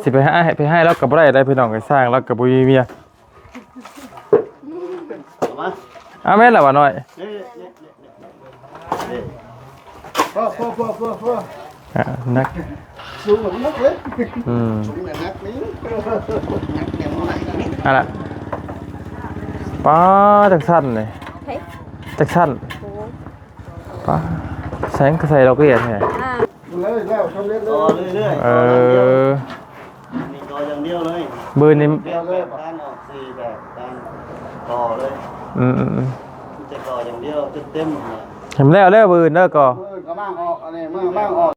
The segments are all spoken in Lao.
ຊິໄປໃຫ້ ໄປໃຫ້ລາວກໍບໍ່ໄດ້ເດ້ພີ່ນ້ອງເອີຍ ຊ່າງລາວກໍບໍ່ມີເມຍ. ເອົາມາ ເອົາແມ່ນລະວ່ານ້ອຍ. ນີ້ ນີ້ ນີ້ ນີ້ ພໍ ພໍ ພໍ ພໍ ພໍ ອ່າ ໜັກ ສູງໜັກເລີຍ. ອືມ ສູງໜັກນີ້ ໜັກແນວໃດນີ້ ອັນລະ ປ້າ ຈັກຊັ້ນນີ້ ເຮີ້ຍ ຈັກຊັ້ນ ໂອ້ ປ້າ ແສງກະໃສດອກເວຍແທ້ ອ່າ ເລີຍແລ້ວ ສຳເລັດເລີຍ ຕໍ່ເລື້ອຍໆ ເອີ ນີ້ຕໍ່ຢ່າງດຽວເລີຍ ບືນນີ້ ແບບການອອກສີແບບການຕໍ່ເລີຍ ອືມໆໆ ມີແຕ່ຕໍ່ຢ່າງດຽວ ຈົນເຕັມ ໃຫ້ມັນແລ້ວເດີ ບືນເດີກໍ ບືນກໍມ້າງອອກ ອັນນີ້ມ້າງ ມ້າງອອກ.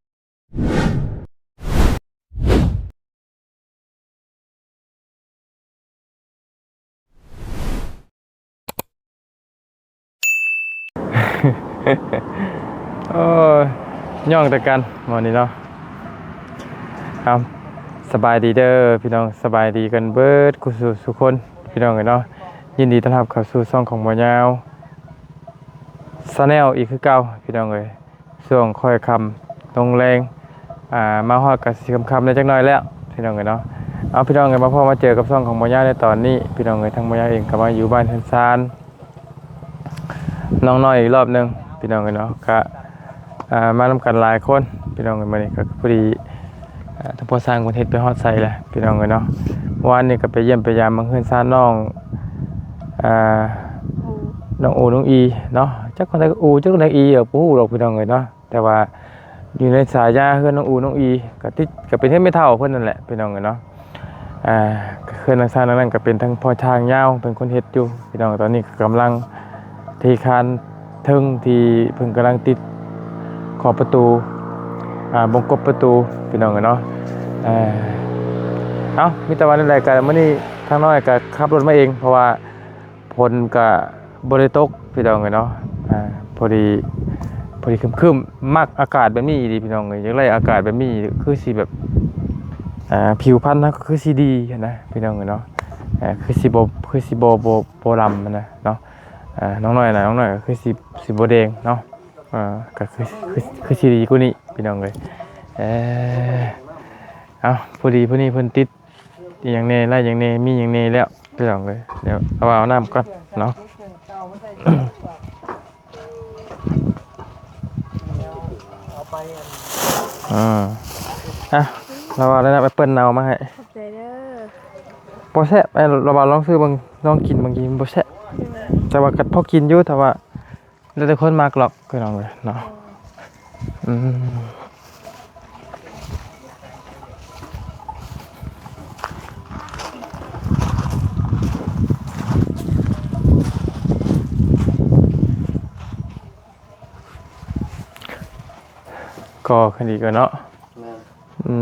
ໂອ້ຍ ຍ່ອງແຕ່ກັນໝໍນີ້ເນາະ. ເອົາ ສະບາຍດີເດີພີ່ນ້ອງ ສະບາຍດີກັນເບິດຄູ່ສູ່ສູ່ຄົນພີ່ນ້ອງເອີຍເນາະ. ຍິນດີຕ້ອນຮັບເຂົ້າສູ່ຊ່ອງຂອງໝໍຍາວ Channel ອີກຄືເກົ່າພີ່ນ້ອງເອີຍ. ຊ່ວງຄ່ອຍຄ່ຳລົງແລງ ອ່າ ມາຮອດກໍຊິຄ່ຳໆແດ່ຈັກໜ້ອຍແລ້ວພີ່ນ້ອງເອີຍເນາະ. ເອົາ ພີ່ນ້ອງເອີຍ ມາພໍ້ມາເຈີກັບຊ່ອງຂອງໝໍຍາວໃນຕອນນີ້ພີ່ນ້ອງເອີຍ. ທາງໝໍຍາວເອງກໍມາຢູ່ບ້ານເຮືອນຊານນ້ອງນ້ອຍອີກລອບໜຶ່ງພີ່ນ້ອງເອີຍເນາະ. ກະ ອ່າ ມານຳກັນຫຼາຍຄົນພີ່ນ້ອງເອີຍ. ມື້ນີ້ກໍພໍດີ ອ່າ ທາງພໍ່ຊ່າງເພິ່ນເຮັດໄປຮອດໃສແລ້ວພີ່ນ້ອງເອີຍເນາະ. ວານນີ້ກໍໄປຢ້ຽມໄປຢາມເບິ່ງເຮືອນຊານນ້ອງ ອ່າ ນ້ອງອູ ນ້ອງອີເນາະ. ຈັກຄົນໃດອູ ຈັກຄົນໃດອີ ບໍ່ຮູ້ດອກພີ່ນ້ອງເອີຍເນາະ. ແຕ່ວ່າຢູ່ໃນສາຍາເຮືອນນ້ອງອູ ນ້ອງອີ ກໍຕິດ ກໍເປັນເຮືອນແມ່ເຖົ້າເພິ່ນນັ້ນແຫຼະພີ່ນ້ອງເອີຍເນາະ. ອ່າ ເຮືອນຫຼັງຊານຫຼັງນັ້ນກໍເປັນທັງພໍ່ຊ່າງຍາວເປັນຄົນເຮັດຢູ່ພີ່ນ້ອງ. ຕອນນີ້ກໍກຳລັງເທຄານເທິງ ທີ່ເພິ່ນກຳລັງຕິດຂອບປະຕູ ອ່າ ວົງກົບປະຕູພີ່ນ້ອງເອີຍເນາະ. ເອີ ເອົ້າ ມີແຕ່ວ່າແນວໃດກໍມື້ນີ້ທາງນ້ອຍກໍຂັບລົດມາເອງ ເພາະວ່າ ຝົນກະບໍ່ໄດ້ຕົກພີ່ນ້ອງເອີຍເນາະ. ອ່າ ພໍດີ ພໍດີຄຶ້ມໆ ມັກອາກາດແບບນີ້ອີ່ຫຼີພີ່ນ້ອງເອີຍ. ຢາກໄດ້ອາກາດແບບນີ້ ຄືຊິແບບ ອ່າ ຜິວພັນເຮົາກໍຄືຊິດີຫັ້ນນະພີ່ນ້ອງເອີຍເນາະ. ອ່າ ຄືຊິບໍ່ ຄືຊິບໍ່ ບໍ່ ບໍ່ດຳຫັ້ນນະເນາະ. ອ່າ ນ້ອງນ້ອຍນະ ນ້ອງນ້ອຍກໍຄືຊິ ຊິບໍ່ແດງເນາະ. ອ່າ ກໍຄື ຄື ຄືຊິດີກວ່ານີ້ພີ່ນ້ອງເອີຍ. ເອີ ເອົ້າ ພໍດີ ພໍດີເພິ່ນຕິດ ອີ່ຫຍັງແດ່ ໄລ່ຫຍັງແດ່ ມີຫຍັງແດ່ແລ້ວພີ່ນ້ອງເອີຍ. ດຽວລາວວ່າເອົານ້ຳກ່ອນເນາະ. ອ່າ ອ່ະ ລາວວ່າໄດ້ນຳແອັບເປິ້ນເນົ່າມາໃຫ້ ຂອບໃຈເດີ. ບໍ່ແຊບ ລາວວ່າລອງຊື້ເບິ່ງ ລອງກິນເບິ່ງ ກິນບໍ່ແຊບ ແຕ່ວ່າກໍພໍກິນຢູ່ ແຕ່ວ່າ ແລ້ວແຕ່ຄົນມັກຫຼອກພີ່ນ້ອງເອີຍເນາະ. ອືມ ກໍຂຶ້ນອີກແລ້ວເນາະ. ແມ່ນ ອື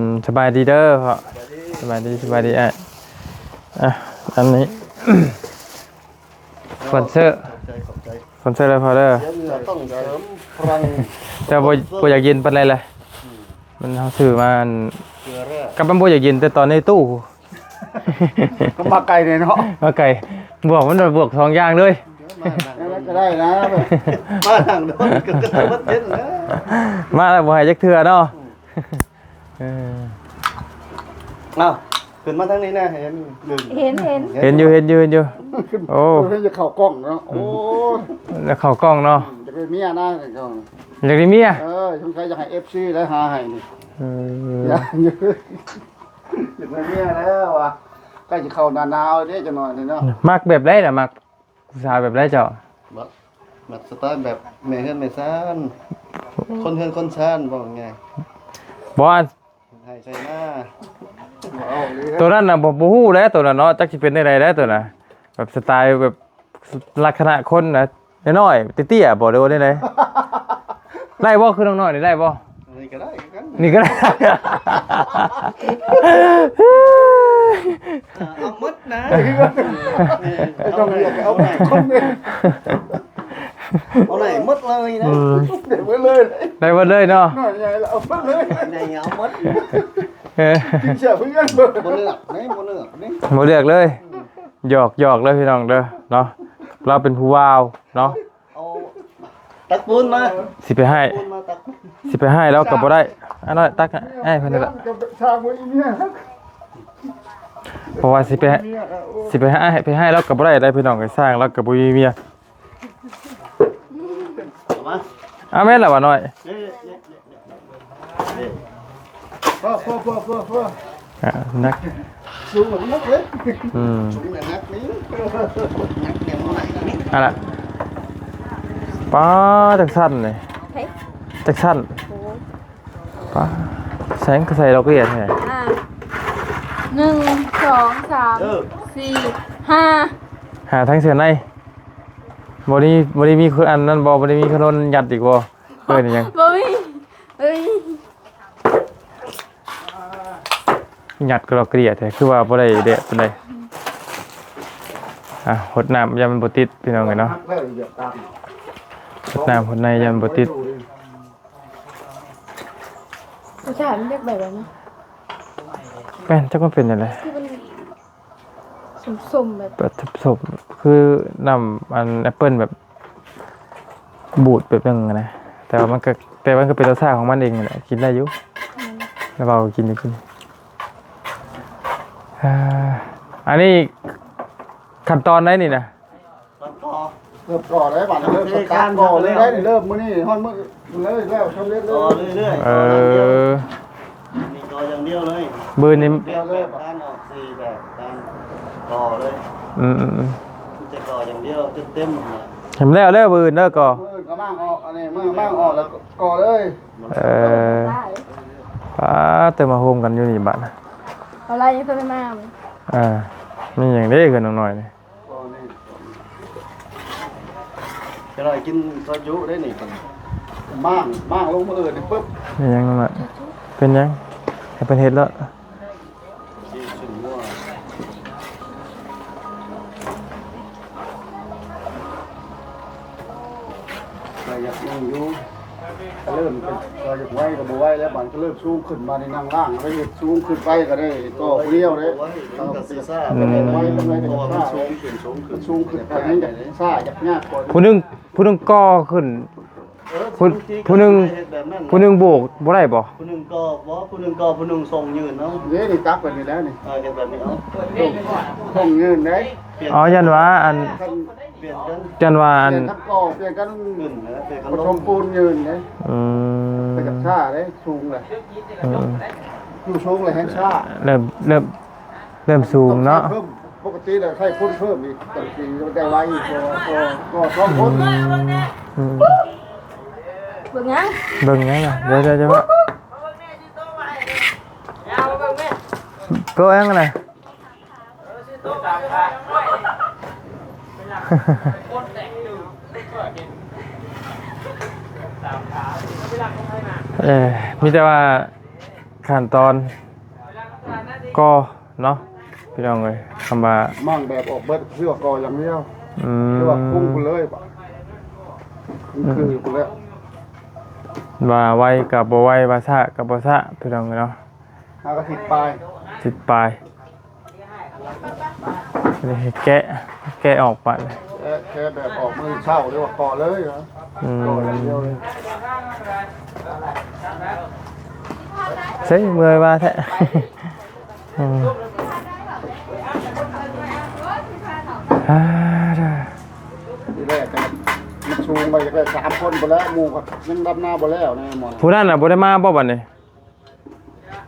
ມ ສະບາຍດີເດີພໍ່. ສະບາຍດີ ສະບາຍດີ ສະບາຍດີອ້າຍ. ອ່ະ ອັນນີ້ ສະປອນເຊີ ຂອບໃຈ ຂອບໃຈ ສະປອນເຊີເດີພໍ່ເດີ. ດຽວເຫື່ອຕ້ອງເສີມພລັງ ແຕ່ບໍ່ ບໍ່ຢາກເຢັນປານໃດແຫຼະ. ອືມ ມັນ ເຮົາຊື້ມາອັນ ເກືອແຮ່ ກັບມັນບໍ່ຢາກເຢັນແຕ່ຕອນໃນຕູ້ ກໍມາໄກແດ່ເນາະ ມາໄກ. ບວກ ມັນບວກສອງຢ່າງເລີຍ. ມານັ່ງ ແລ້ວກໍໄດ້ນະ ມານັ່ງໂດນກໍ ກໍເຢັນນະ ມາແລ້ວບໍ່ໃຫ້ຈັກເທື່ອເນາະ. ອືມ ເອີ ເອົ້າ ຂຶ້ນມາທາງນີ້ແດ່ ເຫັນ ເຫັນ ເຫັນ ເຫັນຢູ່ ເຫັນຢູ່ ເຫັນຢູ່. ໂອ້ ເພິ່ນຈະເຂົ້າກ້ອງເນາະ. ອືມ ໂອ້ ຈະເຂົ້າກ້ອງເນາະ. ອືມ ຢາກໄດ້ເມຍນະ ຢາກໄດ້ເມຍ. ເອີ ສົງໄສຢາກໃຫ້ເອັຟຊີໄດ້ຫາໃຫ້ນີ້. ເອີ ຢາກຢູ່ ຢາກໄດ້ເມຍແລ້ວວ່າ ໃກ້ຊິເຂົ້າໜ້າໜາວເດ້ ຈັກໜ້ອຍນີ້ເນາະ. ມັກແບບໃດລະ ມັກ ຜູ້ສາວແບບໃດເຈົ້າ? ມັກ ມັກສະໄຕແບບແມ່ເຮືອນແມ່ຊານ ຄົນເຮືອນຄົນຊານ ເວົ້າງ່າຍໆ. ບໍ່ ອັນ ໃຫ້ໃສ່ໜ້າ ໂຕນັ້ນນະ ບໍ່ ບໍ່ຮູ້ແຫຼະ ໂຕນັ້ນເນາະ ຈັກຊິເປັນແນວໃດແຫຼະໂຕນັ້ນ. ແບບສະໄຕແບບ ລັກສະນະຄົນນະ ນ້ອຍໆ ເຕ້ຍໆ ບໍ່ ຫຼືວ່າແນວໃດ? ໄດ້ບໍ່? ຄືນ້ອງນ້ອຍນີ້ໄດ້ບໍ່? ນີ້ກໍໄດ້ຄືກັນ ນີ້ກໍໄດ້ ເອົາໝົດນະ ເອົາ ເອົາ ເອົາ ເອົາໄດ້ໝົດເລີຍນະ ອືມ ໄດ້ໝົດເລີຍ ໄດ້ໝົດເລີຍເນາະ ນ້ອຍໃຫຍ່ເອົາໝົດເລີຍ ໃຫຍ່ເອົາໝົດ ເອີ ກິນແຊບຄືກັນ ບໍ່ເລືອກເດ້ ບໍ່ເລືອກເດ້ ບໍ່ເລືອກເລີຍ ອືມ ຫຍອກໆ ເດີພີ່ນ້ອງເດີເນາະ ລາວເປັນຜູ້ບ່າວເນາະ. ເອົາ ຕັກປູນມາ ຊິໄປໃຫ້ ປູນມາຕັກ ຊິໄປໃຫ້ລາວກໍບໍ່ໄດ້. ອານ້ອຍ ຕັກໃຫ້ເພິ່ນນີ້ລະ ເພາະວ່າຊິໄປ ຊິໄປໃຫ້ ໄປໃຫ້ລາວກໍບໍ່ໄດ້ເດ້ພີ່ນ້ອງເອີຍ ຊ່າງລາວກໍບໍ່ມີເມຍ. ເອົາມາ ອາ ແມ່ນລະວ່ານ້ອຍ ນີ້ ນີ້ ນີ້ ນີ້ ພໍ ພໍ ພໍ ພໍ ພໍ ອ່າ ໜັກ ສູງໜັກເລີຍ ອືມ ສູງໜັກນີ້ ໜັກແນວໃໝ່ນີ້ ອັນລະ ປ້າ ຈັກຊັ້ນນີ້ ເຮີ້ຍ ຈັກຊັ້ນ ໂອ້ຍ ປ້າ ແສງກະໃສດອກເບ້ຍແທ້ ອ່າ ໜຶ່ງ ສອງ ສາມ ເອີ ສີ່ ຫ້າ ຫາທັງເສື້ອໃນ ບໍ່ໄດ້ ບໍ່ໄດ້ມີ ອັນນັ້ນບໍ່ ບໍ່ໄດ້ມີຂະໜົນຍັດອີກບໍ່? ເອີ້ນຫຍັງ? ບໍ່ມີ ບໍ່ມີ ຍັດກະລອກກະເດຍແທ້ ຄືວ່າບໍ່ໄດ້ແດດປານໃດ. ອ່ະ ຫົດນ້ຳຢ່າມັນບໍ່ຕິດ ພີ່ນ້ອງເອີຍເນາະ ຫົດນ້ຳຫົດໃນຢ່າມັນບໍ່ຕິດ. ລົດຊາດມັນຢາກແບບນັ້ນນະ ແມ່ນ ຈັກມັນເປັນຈັ່ງໃດ ຄືມັນ ສົ້ມໆ ແບບ ແບບສົ້ມໆ ຄືນ້ຳອັນແອັບເປິ້ນແບບບູດແບບໜຶ່ງນະ ແຕ່ວ່າມັນກໍ ແຕ່ມັນກໍເປັນລົດຊາດຂອງມັນເອງຫັ້ນແຫຼະ ກິນໄດ້ຢູ່ ແລ້ວເວົ້າກິນຢູ່ກິນ. ອ່າ ອັນນີ້ຂັ້ນຕອນໃດນີ້ນະ? ເລີ່ມກໍ່ ເລີ່ມກໍ່ໄດ້ບາດນີ້ ເລີ່ມສະຕາດກໍ່ເລີຍໄດ໋ນີ້ ເລີ່ມມື້ນີ້ຮອດມື້ເລີຍ ແລ້ວສຳເລັດເລີຍ ເອີ ນີ້ກໍ່ຢ່າງດຽວເລີຍ ບືນນີ້ ແບບການອອກສີແບບການກໍ່ເລີຍ ອືມໆ ຈະກໍ່ຢ່າງດຽວຈົນເຕັມ ເຫັນແລ້ວເດີ ບືນເດີກໍ່ ມື້ອື່ນກໍມ້າງອອກ ອັນນີ້ມື້ມ້າງອອກແລ້ວກໍ່ເລີຍ ເອີ ປ້າ ເຕີມາໂຮມກັນຢູ່ນີ້ບາດ ເອົາໄລ່ເພິ່ນມາ ອ່າ ມີຫຍັງເດ້ເຮືອນນ້ອງນ້ອຍນີ້? ຈະໄດ້ກິນຊອຍຈຸໄດ້ນີ້ ມ້າງ ມ້າງລົງມື້ອື່ນນີ້ປຶບ ເປັນຫຍັງນັ້ນນະ ເປັນຫຍັງ ໃຫ້ເພິ່ນເຮັດໂລດ ຊີ້ນງົວ ກໍຢາກນັ່ງຢູ່ ເລີ່ມກໍຢາກໄວກໍບໍ່ໄວແລ້ວ ບາດກໍເລີ່ມສູງຂຶ້ນ ບາດນີ້ນັ່ງລ່າງ ໄດ້ເຮັດສູງຂຶ້ນໄປກໍໄດ້ ກໍຜູ້ດຽວເດ້ ມັນກໍຊິຊ້າ ອືມ ໄວປານໃດກໍ ເພາະວ່າມັນສູງຂຶ້ນ ສູງຂຶ້ນ ສູງຂຶ້ນ ກໍຍັງຢາກຊ້າ ຢາກຍາກກວ່າ ຜູ້ໜຶ່ງ ຜູ້ໜຶ່ງກໍ່ຂຶ້ນ ເອີ ຜູ້ ຜູ້ໜຶ່ງ ຜູ້ໜຶ່ງໂບກບໍ່ໄດ້ບໍ່? ຜູ້ໜຶ່ງກໍ່ບໍ່ ຜູ້ໜຶ່ງກໍ່ ຜູ້ໜຶ່ງສົ່ງຍື່ນເອົາ ເດ້ ນີ້ຕັກແບບນີ້ແລ້ວນີ້ ເອີ ເຮັດແບບນີ້ເອົາ ສົ່ງຍື່ນເດ້ ອໍ ຢ້ານວ່າອັນ ປ່ຽນກັນ ຢ້ານວ່າອັນ ປ່ຽນກັນກໍ່ ປ່ຽນກັນຂຶ້ນນະ ປ່ຽນກັນລົງ ປະຖົມປູນຍື່ນເດ້ ອືມ ໄປກັບຊ້າເດ້ ສູງເລີຍ ອືມ ຢູ່ສູງເລີຍແຮງຊ້າ ເລີ່ມ ເລີ່ມ ເລີ່ມສູງເນາະ ເພີ່ມ ປົກກະຕິແລ້ວໃຊ້ຄົນເພີ່ມອີກ ຈັ່ງຊິໄດ້ໄວ ກໍ ກໍ ກໍສອງຄົນ ອືມ ອືມ ເບິ່ງຫຍັງ ເບິ່ງຫຍັງນະ ດຽວ ດຽວ ດຽວ ເບິ່ງຫຍັງນະ ເອີ ມີແຕ່ວ່າຂັ້ນຕອນ ກໍເນາະ ພີ່ນ້ອງເອີຍ ຄຳວ່າ ໝັ້ງແບບອອກເບິດ ຄືວ່າກໍ່ຢ່າງດຽວ ອືມ ຄືວ່າປຸງໄປເລີຍ ອືມ ຄືໄປແລ້ວ ວ່າໄວກໍບໍ່ໄວ ວ່າຊ້າກໍບໍ່ຊ້າ ພີ່ນ້ອງເອີຍເນາະ ຫາກະທິດປາຍ ທິດປາຍ ນີ້ໃຫ້ແກະ ແກະອອກປະ ແກະ ແກະແບບອອກມື້ເຊົ້າ ຫຼືວ່າກໍ່ເລີຍນະ ອືມ ກໍ່ຢ່າງດຽວເລີຍ ໃສ່ເມື່ອຍວ່າແທ້ ອືມ ອ່າ ທີແລກກໍມັນສູງໄປ ຢາກໄດ້ສາມຄົນພຸ້ນແຫຼະ ໝູ່ກໍຍັງດຳນາບໍ່ແລ້ວນະໝໍ ຜູ້ນັ້ນນະບໍ່ໄດ້ມາບໍ່ບັດນີ້?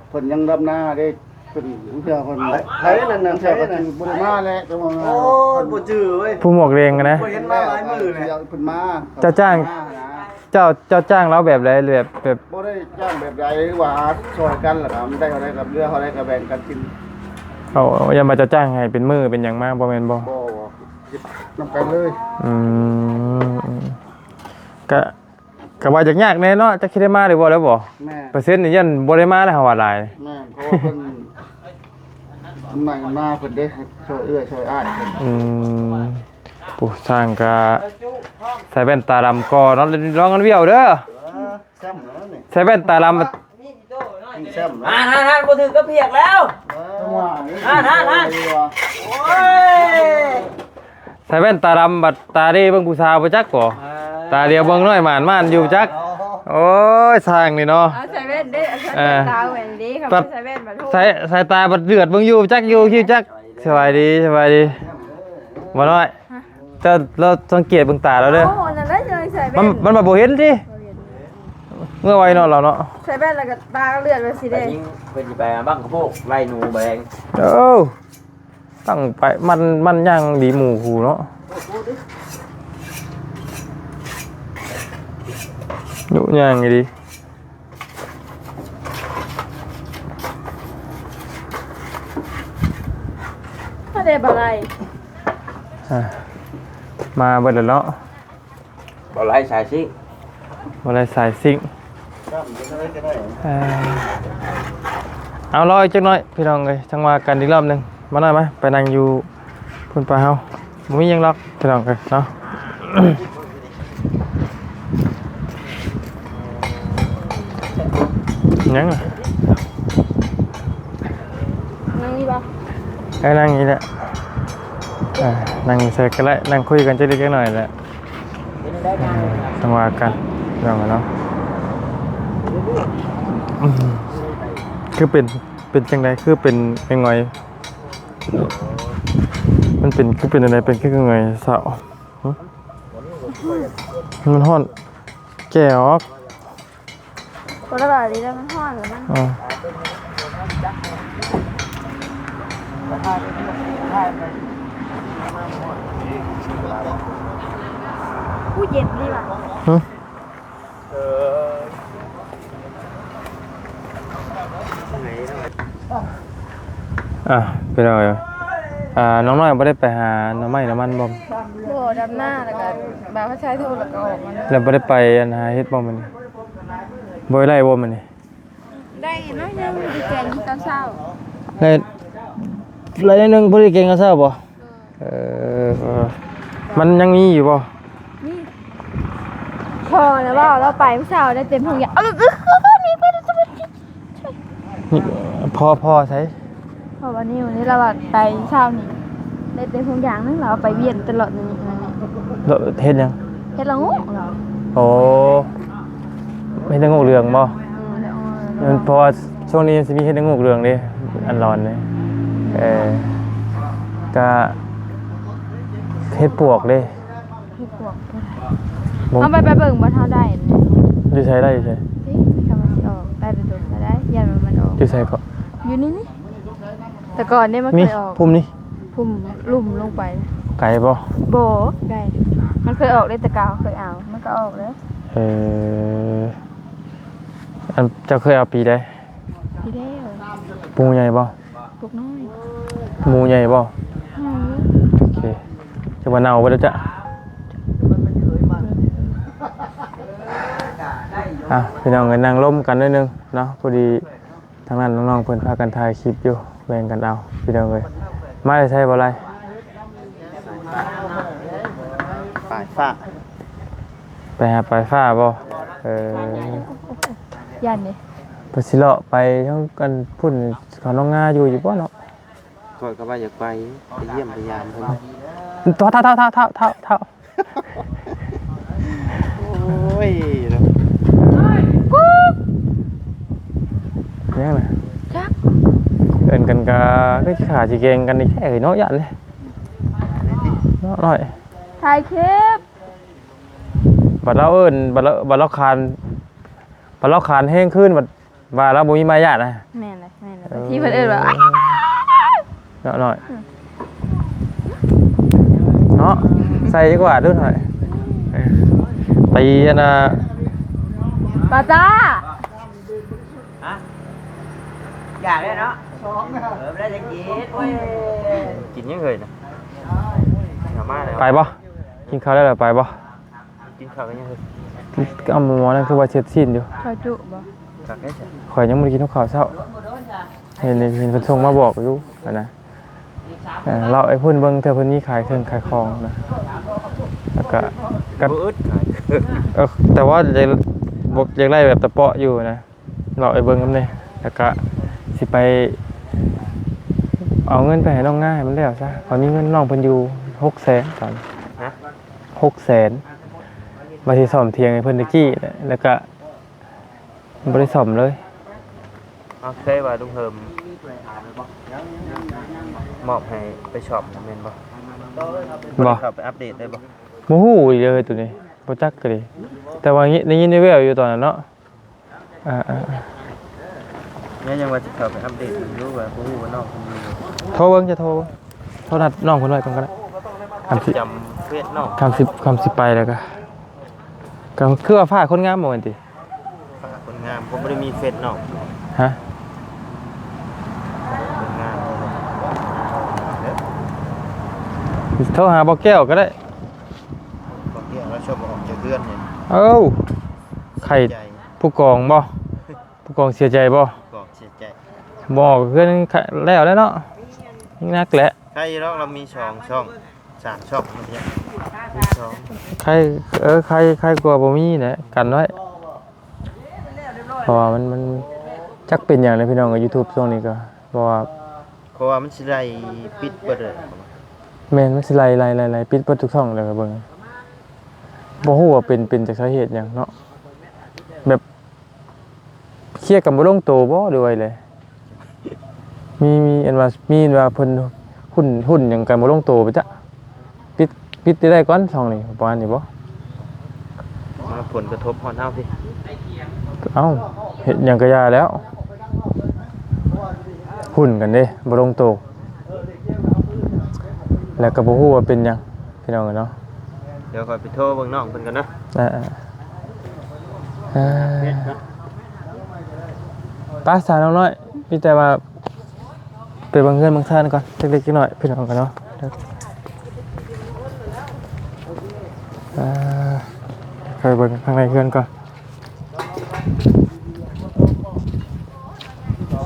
ເພິ່ນຍັງດຳນາເດ້ ເພິ່ນ ເທື່ອເພິ່ນ ໃຜນັ້ນນະ ເທື່ອເພິ່ນ ໃຜນັ້ນ ບໍ່ໄດ້ມາແຫຼະ ແຕ່ວ່າ ໂອ້ຍ ບໍ່ຈື່ເວີຍ ຜູ້ໝວກແດງນະ ບໍ່ເຫັນມາຫຼາຍມື້ແລ້ວ ເພິ່ນມາ ເຈົ້າຈ້າງ ມານະ ເຈົ້າ ເຈົ້າຈ້າງລາວແບບໃດ ແບບ ແບບ ບໍ່ໄດ້ຈ້າງແບບໃດ ວ່າຊ່ອຍກັນ ແລ້ວກໍມັນໄດ້ເທົ່າໃດກໍເຫຼືອເທົ່າໃດກໍແບ່ງກັນກິນ ເອົາ ຢ້ານວ່າເຈົ້າຈ້າງໃຫ້ເປັນມື້ເປັນຫຍັງມາ ບໍ່ແມ່ນບໍ່? ບໍ່ ບໍ່ ເຮັດນຳກັນເລີຍ ອືມ ກະ ກໍວ່າຢາກຍາກແດ່ເນາະ ຈັກຊິໄດ້ມາຫຼືບໍ່ແລ້ວບໍ່? ແມ່ນ ເປີເຊັນນີ້ຢ້ານບໍ່ໄດ້ມາແລ້ວ ເຮົາວ່າຫຼາຍ ແມ່ນ ເພາະວ່າເພິ່ນ ອຳນາດອຳນາເພິ່ນເດ້ ຊ່ອຍເອື້ອຍຊ່ອຍອ້າຍເພິ່ນ ອືມ ໂອ້ ຊ່າງກະໃສ່ແວ່ນຕາດຳກໍເນາະ ລະວັງກັນວຽວເດີ ເອີ ແຊມແລ້ວນີ້ ໃສ່ແວ່ນຕາດຳ ແຊມແລ້ວ ຫັ້ນໆໆ ບໍ່ຖືກກັບພຽກແລ້ວ ເອີ ຫັ້ນໆໆ ໂອ້ຍ ໃສ່ແວ່ນຕາດຳ ບັດຕາເດເບິ່ງຜູ້ສາວບໍ່ຈັກບໍ່? ເອີ ຕາດຽວເບິ່ງໜ້ອຍ ໝານໆຢູ່ຈັກ. ໂອ້ຍ ຊ່າງນີ້ເນາະ. ເອົາໃສ່ແວ່ນເດ້ ເອົາໃສ່ແວ່ນ ເອີ ຕາແວ່ນເດ້ ເຂົາໃສ່ແວ່ນມາໂທດ. ສາຍ ສາຍຕາບັດເດືອດເບິ່ງຢູ່ຈັກ ຢູ່ຄິວຈັກ. ສະບາຍດີ ສະບາຍດີ ບໍ່ນ້ອຍ. ເຈົ້າ ລາວສັງເກດເບິ່ງຕາລາວເດີ. ໂອ້ ອັນນັ້ນໄດ້ ໃສ່ແວ່ນ ມັນ ມັນມາບໍ່ເຫັນຕິ. ບໍ່ເຫັນ. ເມື່ອໄວເນາະລາວເນາະ. ໃສ່ແວ່ນແລ້ວກໍຕາເລືອດໄປຊິເດ້. ຍິງເພິ່ນຊິໄປບັ້ງກະໂພກ ໄລ່ໜູແບງ. ເອີ ຕັ້ງໄປ ມັນ ມັນຍ່າງດີໝູ່ຄູເນາະ. ດຸຍ່າງດີ. ມາເດ້ບໍ່ໄດ້ ອ່າ ມາເບິດແລ້ວເນາະ. ບໍ່ໄດ້ສາຍຊິງ ບໍ່ໄດ້ສາຍຊິງ. ເອີ ເອົາ ລໍອີກຈັກໜ້ອຍພີ່ນ້ອງເອີຍ ຈັ່ງວ່າກັນອີກລອບໜຶ່ງ. ມາໜ້ອຍມາ ໄປນັ່ງຢູ່ພຸ້ນປະເຮົາ. ບໍ່ມີຫຍັງດອກພີ່ນ້ອງເອີຍເນາະ. ຫຍັງ ນັ່ງນີ້ບໍ່? ເອີ ນັ່ງນີ້ແຫຼະ. ເອີ ນັ່ງໃສ່ກໍໄດ້ ນັ່ງຄຸຍກັນຈັກເລັກຈັກໜ້ອຍແຫຼະ. ເອີ ຈັ່ງວ່າກັນພີ່ນ້ອງເນາະ. ອືມ ຄືເປັນ ເປັນຈັ່ງໃດ ຄືເປັນງ່ອຍໆ? ມັນເປັນ ຄືເປັນຈັ່ງໃດ ເປັນຄືງ່ອຍໆ ຊາວ? ຫຶ ມັນຮ້ອນ ແກ້ອອກ. ບໍ່ໄດ້ວ່າດີແລ້ວ ມັນຮ້ອນແລ້ວມັນ ເອີ ອູ້ ເຢັນດີວ່ະ. ຫຶ ອ່າ ພີ່ນ້ອງເອີຍ ອ່າ ນ້ອງນ້ອຍບໍ່ໄດ້ໄປຫາໜໍ່ໄມ້ໜໍ່ມັນບໍ່? ບໍ່ ດຳນາແລ້ວກໍບ່າວພະຊາຍໂທແລ້ວກໍອອກມາເລີຍ. ແລ້ວບໍ່ໄດ້ໄປອັນຫາເຫັດບໍ່ມື້ນີ້? ບໍ່ໄດ້ໄລ່ບໍ່ມື້ນີ້? ໄດ້ໜ້ອຍໜຶ່ງ ໄດ້ແກງຕອນເຊົ້າ. ໄດ້ ໄລ່ໜ້ອຍໜຶ່ງ ບໍ່ໄດ້ແກງຕອນເຊົ້າບໍ່? ເອີ ມັນຍັງມີຢູ່ບໍ່? ມີ. ພໍແລ້ວເວົ້າ ລາວໄປມື້ເຊົ້າໄດ້ເຕັມຖົງຢາງ. ເອົາ ເອີ ນີ້ ນີ້ ພໍ ພໍໃສ? ພໍວ່ານີ້ ນີ້ລາວວ່າໄປເຊົ້ານີ້ ໄດ້ເຕັມຖົງຢາງໜຶ່ງ ລາວເອົາໄປວຽນຕະຫຼອດນີ້ ນີ້ ນີ້. ເຮັດຫຍັງ? ເຮັດລະໂງກລາວ. ໂອ້ ເຮັດລະໂງກເຫຼືອງບໍ່? ອືມ ເອີ ເພາະວ່າຊ່ວງນີ້ຊິມີເຮັດລະໂງກເຫຼືອງເດ້ ອັນລອນເດ້. ເອີ ກະເຮັດປວກເດ້. ເຮັດປວກບໍ່ໄດ້. ບໍ່ ເຮົາໄປ ໄປເບິ່ງບໍ່ ເຮົາໄດ້. ຢູ່ໃສ ໄດ້ຢູ່ໃສ? ນີ້ ເຂົາວ່າຊິອອກ ໄດ້ແຕ່ດົນແລ້ວໄດ໋ ຢ້ານວ່າມັນອອກ. ຢູ່ໃສເກາະ? ຢູ່ນີ້ ນີ້ ແຕ່ກ່ອນນີ້ມັນເຄີຍອອກ. ພຸ່ມນີ້? ພຸ່ມລຸ່ມລົງໄປ. ໄກບໍ່? ບໍ່ໄກ. ມັນເຄີຍອອກເດ້ ແຕ່ເກົ່າເຄີຍເອົາ ມັນກໍອອກເດ້. ເອີ ອັນ ເຈົ້າເຄີຍເອົາປີໃດ? ປີແລ້ວ. ປູໃຫຍ່ບໍ່? ປູນ້ອຍ. ໝູໃຫຍ່ບໍ່? ໃຫຍ່. ໂອເຄ ຈັກວ່າເນົ່າບໍ່ໄດ້ຈະ. ອ່ະ ພີ່ນ້ອງເອີຍ ນັ່ງລົມກັນໜ້ອຍໜຶ່ງເນາະ ພໍດີທາງນັ້ນນ້ອງໆເພິ່ນພາກັນຖ່າຍຄລິບຢູ່ ແບ່ງກັນເອົາ ພີ່ນ້ອງເອີຍ. ມາແຕ່ໃສບໍ່ໄລ? ປາຍຟ້າ. ໄປຫາປາຍຟ້າບໍ່? ເອີ ຢ້ານເດ້. ເພິ່ນຊິເລາະໄປທາງອັນພຸ້ນ ເຂົາໜອງງາຢູ່ ຢູ່ບໍ່ເນາະ? ຂ້ອຍກໍວ່າຢາກໄປ ໄປຢ້ຽມໄປຢາມເພິ່ນ. ທ້າວ ທ້າວ ທ້າວ ທ້າວ ທ້າວ ທ້າວ ໂອ້ຍ ຫຍັງນະ? ຈັກ ເອີ້ນກັນກະຄືຊິຂ້າຊິແກ່ງກັນອີກແທ້ເນາະ ຢ້ານເດ້ເນາະ. ນ້ອຍ ຖ່າຍຄລິບ. ບັດລາວເອີ້ນ ບັດລາວ ບັດລາວຄານ ບັດລາວຄານແຮງຄືນ ບັດວ່າລາວບໍ່ມີມາຍາດນະ. ແມ່ນແຫຼະ ແມ່ນແຫຼະ. ເອີ ທີ່ເພິ່ນເອີ້ນວ່າ ເນາະ ນ້ອຍ ອືມ ເນາະ ໃສ່ດີກວ່າດູໜ້ອຍ. ເອີ ຕີອັນນ່າ ປາຕ້າ. ຮະ? ຢາກແລ້ວເນາະ. ເອີ ບໍ່ໄດ້ຈະກິນ. ໂອ້ຍ ກິນຫຍັງເອີຍນະ? ເອົາມາແລ້ວ. ໄປບໍ່? ກິນເຂົ້າແລ້ວໄປບໍ່? ກິນເຂົ້າແລ້ວຍັງເອີຍ? ເອົາໝໍນັ້ນຄືວ່າເຊັດຊີ້ນຢູ່. ເຂົ້າຈຸບໍ່? ຄັກເດ້. ຂ້ອຍຍັງບໍ່ໄດ້ກິນກັບເຂົ້າເຊົ້າ. ເຫັນ ເຫັນເພິ່ນສົ່ງມາບອກຢູ່ຫັ້ນນະ. ເອີ ເລາະໄປພຸ້ນເບິ່ງ ເທື່ອເພິ່ນມີຂາຍເຄື່ອງຂາຍຂອງນະ. ແລ້ວກະ ກະ ບໍ່ອຶດຂາຍ ເອີ ແຕ່ວ່າຢາກ ບໍ່ ຢາກໄດ້ແບບຕະເປາະຢູ່ນະ. ເລາະໄປເບິ່ງນຳແດ່ ແລ້ວກະຊິໄປເອົາເງິນໄປໃຫ້ນ້ອງງາໃຫ້ມັນແລ້ວຊະ. ຂ້ອຍມີເງິນນ້ອງເພິ່ນຢູ່ຫົກແສນຕອນນີ້. ຮະ? ຫົກແສນ. ວ່າຊິສ້ອມຖຽງໃຫ້ເພິ່ນແຕ່ກີ້ແຫຼະ ແລ້ວກະບໍ່ໄດ້ສ້ອມເລີຍ. ເອົາ ເຄີຍວ່າລຸງເຮີມມອບໃຫ້ໄປສ້ອມນະ ແມ່ນບໍ່? ບໍ່ ເຂົ້າໄປອັບເດດໄດ້ບໍ່? ບໍ່ຮູ້ອີກເລີຍໂຕນີ້ ບໍ່ຈັກກະດີ ແຕ່ວ່າໄດ້ຍິນແວ່ວໆຢູ່ຕອນນັ້ນເນາະ. ອ່າໆ ແມ່ນຫຍັງວ່າຊິເຂົ້າໄປອັບເດດເບິ່ງຢູ່ ວ່າບໍ່ຮູ້ວ່ານ້ອງເພິ່ນຢູ່ບໍ່. ໂທເບິ່ງ ຈະໂທເບິ່ງ ໂທນັດນ້ອງເພິ່ນໄວ້ກ່ອນກໍໄດ້. ຄຳຊິ ຈຳເຟສນ້ອງ ຄຳຊິ ຄຳຊິໄປແລ້ວກໍ ກໍຄືວ່າຝາກຄົນງາມບໍ່ແມ່ນຕິ? ຝາກຄົນງາມ ເພິ່ນບໍ່ໄດ້ມີເຟສນ້ອງ. ຮະ? ຄົນງາມ ໂທຫາບໍ່ແກ້ວກໍໄດ້. ບໍ່ແກ້ວລາວຊອບອອກຈາກເຮືອນນີ້. ເອົ້າ ໃຜ? ເສຍໃຈ ຜູ້ກອງບໍ່? ຜູ້ກອງເສຍໃຈບໍ່? ກອງເສຍໃຈ ບໍ່ ເຮືອນແລ້ວແລ້ວເນາະ ຍັງໜັກແຫຼະ. ໃຄຢູ່ດອກ ລາວມີສອງຊ່ອງ ສາມຊ່ອງ ມີສອງ ໃຄ ເອີ ໃຄ ໃຄກວ່າບໍ່ມີແຫຼະ ກັນໄວ້. ເພາະວ່າມັນ ມັນ ຈັກເປັນຫຍັງເດ້ພີ່ນ້ອງ YouTube ຊ່ວງນີ້ກໍ ເພາະວ່າ ເພາະວ່າມັນຊິໄລ່ປິດເບິດເລີຍ. ແມ່ນ ມັນຊິໄລ່ ໄລ່ ໄລ່ ໄລ່ປິດເບິດທຸກຊ່ອງ ແລ້ວກໍເບິ່ງ ບໍ່ຮູ້ວ່າເປັນ ເປັນຈາກສາເຫດຫຍັງເນາະ ແບບ ເຄຍກັນບໍ່ລົງໂຕບໍ່ ຫຼືວ່າໃດ? ມີ ມີອັນວ່າ ມີອັນວ່າເພິ່ນຫຸ້ນ ຫຸ້ນຫຍັງກັນບໍ່ລົງໂຕໄປຈ້ະ. ປິດ ປິດໄດ້ກ່ອນຊ່ອງນີ້ ປະມານນີ້ບໍ່? ມາຜົນກະທົບຮອດເຮົາຕິ. ເອົ້າ ເຮັດຫຍັງກະຢ່າແລ້ວ ຫຸ້ນກັນເດ້ ບໍ່ລົງໂຕ ແລ້ວກະບໍ່ຮູ້ວ່າເປັນຫຍັງ ພີ່ນ້ອງເອີຍເນາະ. ດຽວຂ້ອຍໄປໂທເບິ່ງນ້ອງເພິ່ນກ່ອນເນາະ. ເອີ ເອີ ເອີ ໄປສາວນ້ອງນ້ອຍ ມີແຕ່ວ່າໄປເບິ່ງເຮືອນເບິ່ງຊານກ່ອນ ເລັກໆນ້ອຍໆ ພີ່ນ້ອງເອີຍເນາະ. ເອີ ໄປເບິ່ງຂ້າງໃນເຮືອນກ່ອນ.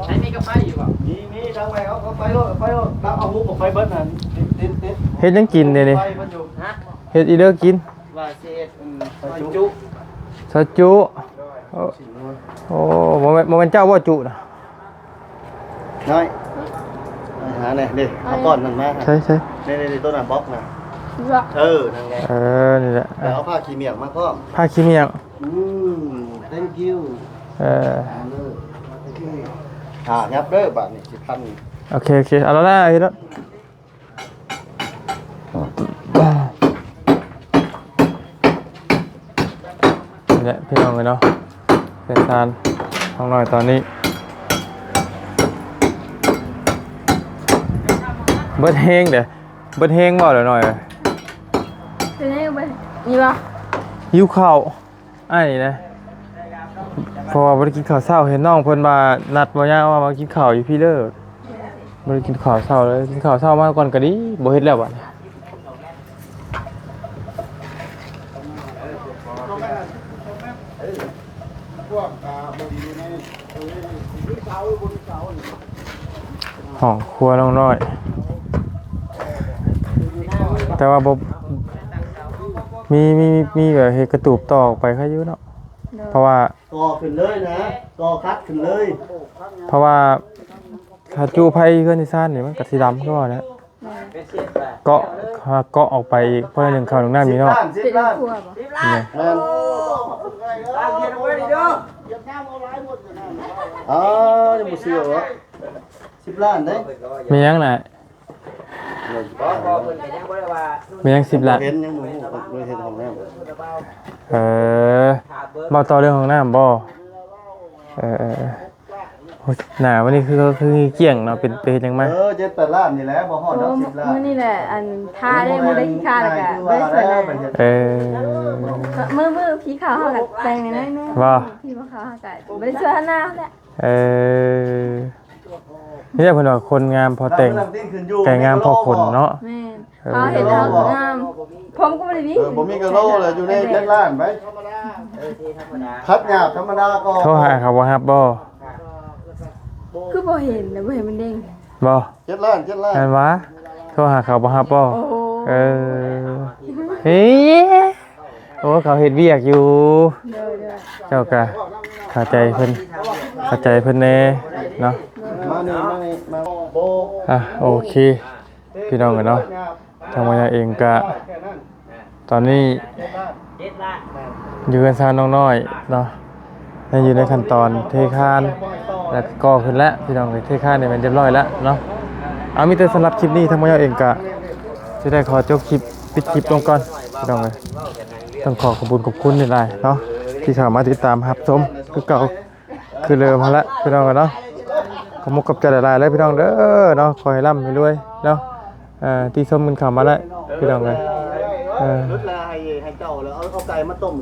ໃນນີ້ກໍໄຟຢູ່ບໍ່? ມີ ມີ ທາງໄປ ເອົາ ເອົາໄຟໂລດ ເອົາໄຟໂລດ ເອົາ ເອົາຫູກອອກໄປເບິດຫັ້ນ ຕິດ ຕິດ ຕິດ ເຮັດຫຍັງກິນເດນີ້? ໄຟເພິ່ນຢູ່ ຮະ? ເຮັດອີ່ເດີກິນ? ວ່າຊິເຮັດ ອືມ ຊອຍຈຸ ຊອຍຈຸ. ໂອ້ ໂອ້ ບໍ່ແມ່ນ ບໍ່ແມ່ນເຈົ້າບໍ່ຈຸນະ? ນ້ອຍ ຫາແດ່ເດ້ ເອົາກ້ອນນັ້ນມາ. ໃຊ່ ໃຊ່ ນີ້ໆ ໂຕນັ້ນບລັອກນະ. ເອີ ນັ້ນແຫຼະ ເອີ ນີ້ແຫຼະ ແລ້ວເອົາຜ້າຂີ້ໝ້ຽງມາພ້ອມ ຜ້າຂີ້ໝ້ຽງ. ອືມ thank you. ເອີ ເອົາເລີຍ ອ່າ ຫຍັບເດີ ບາດນີ້ຊິພັນ. ໂອເຄ ໂອເຄ ເອົາແລ້ວ ເຮັດແລ້ວ. ນີ້ແຫຼະພີ່ນ້ອງເອີຍເນາະ ເຮືອນຊານນ້ອງນ້ອຍຕອນນີ້ ເບິດແຮງເດ້ ເບິດແຮງເວົ້າແລ້ວນ້ອຍ. ເປັນຫຍັງ ເປັນ ນີ້ບໍ່? ຫິວເຂົ້າ. ອ້າຍນີ້ນະ ເພາະວ່າບໍ່ໄດ້ກິນເຂົ້າເຊົ້າ ເຫັນນ້ອງເພິ່ນວ່ານັດບໍ່ຍາວວ່າມາກິນເຂົ້າຢູ່ພີ້ເດີ. ບໍ່ໄດ້ກິນເຂົ້າເຊົ້າເລີຍ ກິນເຂົ້າເຊົ້າມາກ່ອນກໍດີ ບໍ່ເຮັດແລ້ວບາດນີ້. ຫ້ອງຄົວນ້ອງນ້ອຍ ແຕ່ວ່າບໍ່ ມີ ມີ ມີແບບເຮັດກະຕູບຕໍ່ອອກໄປໃຄຢູ່ເນາະ. ໂດຍ ເພາະວ່າ ກໍ່ຂຶ້ນເລີຍນະ ກໍ່ຄັດຂຶ້ນເລີຍ ເພາະວ່າຖ້າຈຸໄຟເຮືອນອີສານນີ້ມັນກະຊິດຳຄືວ່າແຫຼະ. ແມ່ນ ເກາະ ເກາະອອກໄປອີກ ເພື່ອໜຶ້ງເຂົ້າໜຶ້ງນ້ຳຢູ່ນອກ. ສິບລ້ານ ສິບລ້ານ ເປັນຄົວບໍ່? ແມ່ນ ແມ່ນ ອ້າວ ຍັງບໍ່ເຊື່ອບໍ່? ສິບລ້ານເດ້. ແມ່ນຫຍັງນະ? ບໍ່ ເພິ່ນກໍຍັງບໍ່ໄດ້ວ່າ ແມ່ນຫຍັງສິບລ້ານ? ເຫັນ ຍັງບໍ່ຮູ້ ບໍ່ໄດ້ເຮັດຫ້ອງນ້ຳ. ເອີ ເວົ້າຕໍ່ເລື່ອງຫ້ອງນ້ຳບໍ່? ເອີ ເອີ ເອີ ໂອ້ຍ ໜ້າມື້ນີ້ຄື ຄືກ້ຽງເນາະ ເປັນ ໄປເຮັດຫຍັງມາ? ເອີ ເຈັດແປດລ້ານນີ້ແຫຼະ ບໍ່ຮອດດອກ ໂອ້ ສິບລ້ານ. ມື້ນີ້ແຫຼະ ອັນ ທາໄດ້ ມື້ໄດ້ຂີ້ຄ້ານແລ້ວກະບໍ່ໄດ້ຊ່ວຍນາງ. ເອີ ມື້ ມື້ຜີເຂົ້າເຮົາກະແຕ່ງໜ້ອຍໜຶ່ງ ບໍ່? ຜີບໍ່ເຂົ້າເຮົາກະບໍ່ໄດ້ຊ່ວຍນາງແຫຼະ. ເອີ ນີ້ແຫຼະເພິ່ນວ່າຄົນງາມພໍແຕ່ງ ແຕ່ງງາມພໍຄົນເນາະ. ແມ່ນ ເອີ ເຮົາເຮັດເຮົາງາມ ຜົມກໍບໍ່ໄດ້ມີ ເອີ ບໍ່ມີກະໂລແລ້ວ ຢູ່ໃນເຈັດລ້ານໄປ ຄັດຫຍາບທຳມະດາກໍ ໂທຫາເຂົາບໍ່ຮັບບໍ່? ຄືບໍ່ເຫັນນະ ບໍ່ເຫັນມັນເດ້ງບໍ່? ເຈັດລ້ານ ເຈັດລ້ານ ແມ່ນຫວາ? ໂທຫາເຂົາບໍ່ຮັບບໍ່? ໂອ້ ເອີ ເອີ ໂອ້ ເຂົາເຮັດວຽກຢູ່. ໂດຍ ໂດຍ ເຈົ້າກະເຂົ້າໃຈເພິ່ນ ເຂົ້າໃຈເພິ່ນແດ່ເນາະ. ມານີ້ ມານີ້ ມາ ອ່ະ ໂອເຄ ພີ່ນ້ອງເອີຍເນາະ ທາງມາຍາເອງກະ ຕອນນີ້ ຢູ່ເຮືອນຊານນ້ອງນ້ອຍເນາະ ຍັງຢູ່ໃນຂັ້ນຕອນເທຄານ ແລ້ວກໍກໍ່ຂຶ້ນແລ້ວພີ່ນ້ອງເອີຍ. ເທຄານນີ້ແມ່ນຮຽບຮ້ອຍແລ້ວເນາະ. ເອົາ ມີແຕ່ສຳລັບຄລິບນີ້ ທາງບ່າວເອງກະຊິໄດ້ຂໍຈົບຄລິບ ປິດຄລິບລົງກ່ອນພີ່ນ້ອງເອີຍ. ຕ້ອງຂໍຂອບຄຸນຂອບຄຸນຫຼາຍໆເນາະ ທີ່ເຂົ້າມາຕິດຕາມຮັບຊົມຄືເກົ່າ ຄືເດີມຫັ້ນແຫຼະພີ່ນ້ອງເອີຍເນາະ. ຂອບມຸກຂອບໃຈຫຼາຍໆເດີພີ່ນ້ອງເດີເນາະ. ຂໍໃຫ້ລ່ຳໃຫ້ລວຍເນາະ ເອີ ທີ່ຊົມກັນເຂົ້າມາແລ້ວພີ່ນ້ອງເອີຍ ເອີ ລົດລະໃຫ້ ໃຫ້ເຈົ້າແລ້ວເອົາ ເອົາໄກ່ມາຕົ້ມ.